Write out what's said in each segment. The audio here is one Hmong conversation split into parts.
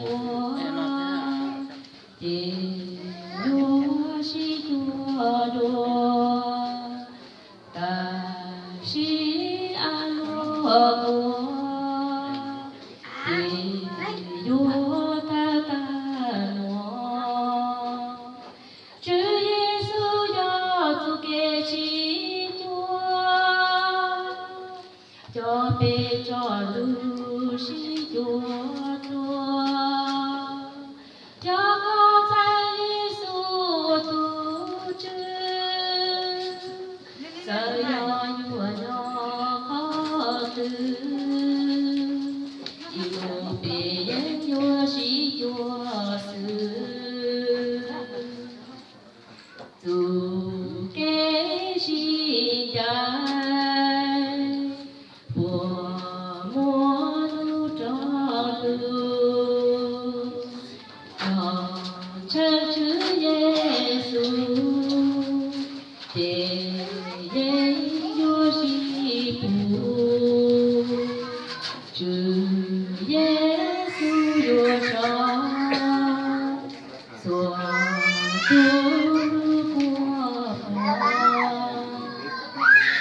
ua, ces yuav sib cuag dua. Tab sis a luaj ua, ces yuav tag tag nua. Tswv Yexus yog tus kev sib cuag, coj peb txoj lus sib cuag dua. Yog koj txais Yexus ua tus Tswv, txawm yog yuav nyob qhov twg, ib hnub peb yeej yuav sib cuag xwb. Tus kev sib ncaim puas muaj hnub rov lug, yog ntshaw Tswv Yexus ces yeej yuav sib pug. Tswv Yexus yuav so txhua tus lub kua muag.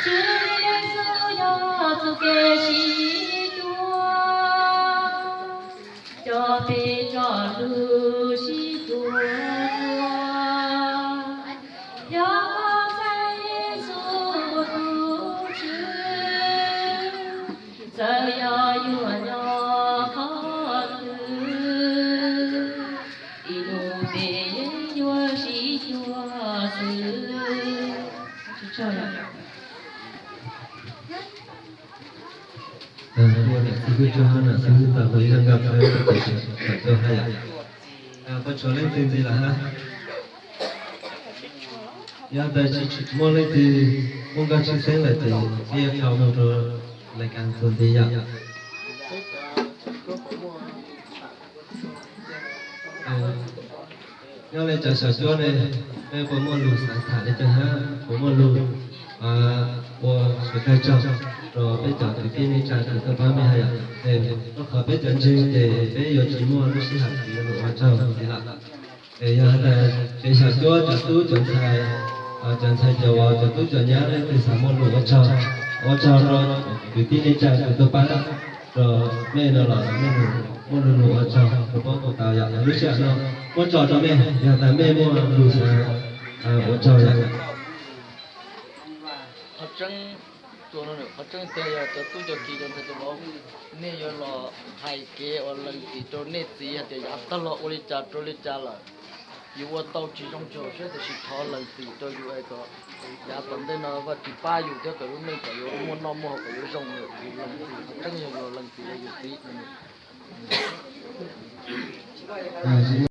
Tswv Yexus yog tus kev sib cuag, coj peb txoj lus sib cuag dua. Yog koj txais Yexus ua tus Tswv, txawm yog yuav nyob qhov twg, ib hnub peb yeej yuav sib cuag xwb. Ua niam txiv hwj tsuag hab nam txiv hwj tau ua ib zaj nkauj thawb kom tau hais yom. Puas tshuav leej twg ntxiv lawm hab? Yog tas tsis muaj leej twg muaj nkauj tshwj xeeb lawm ces peb yuav tau mus rau lais kas txuas ntxiv yom. Nyob li cov xyom cuab ne, peb puas muaj lus xav tham li cas hab, puas muaj lus ua suav dawg tsaug rau peb cov kwv tij neej tsa kws tuaj pab mej hab yom? Rau qhov peb cov ntseeg ces peb yuav tsis muaj lub sij hawm yuav lus ua tsaug ntxiv lawm. Es yog has tas tsev xyom cuab cov tub cov ntxhais, cov ntxhais cov vauv, cov tub cov nyab leej twg xav muaj lus ua tsaug, ua tsaug rau kwv tij neej tsa kws tuaj pab rau mej no los mej muaj lus ua tsaug rau puab kuj tau yom. Lub sij hawm no muab tso rau mej, yog tas mej muaj lus xav ua tsaug yom. Qhov tseeb, qhov tseeb tiag yog cov tub cov kiv cov ntxhais cov vauv, nej yuav los hais kev ua lees txim rau nej txiv hais tias yav tag los ua li cas rau li cas lawm. Yus ua tau tsis zoo tsis haum siab tiam sis thov lees txim rau yus es kom yav tom ntej no Vajtswv pab yus thiab kom lub neej kom yuav muaj noj muaj haus kom yuav zoo lawm. Yus lees txim, qhov tseeb yog yus lees txim rau yus txiv.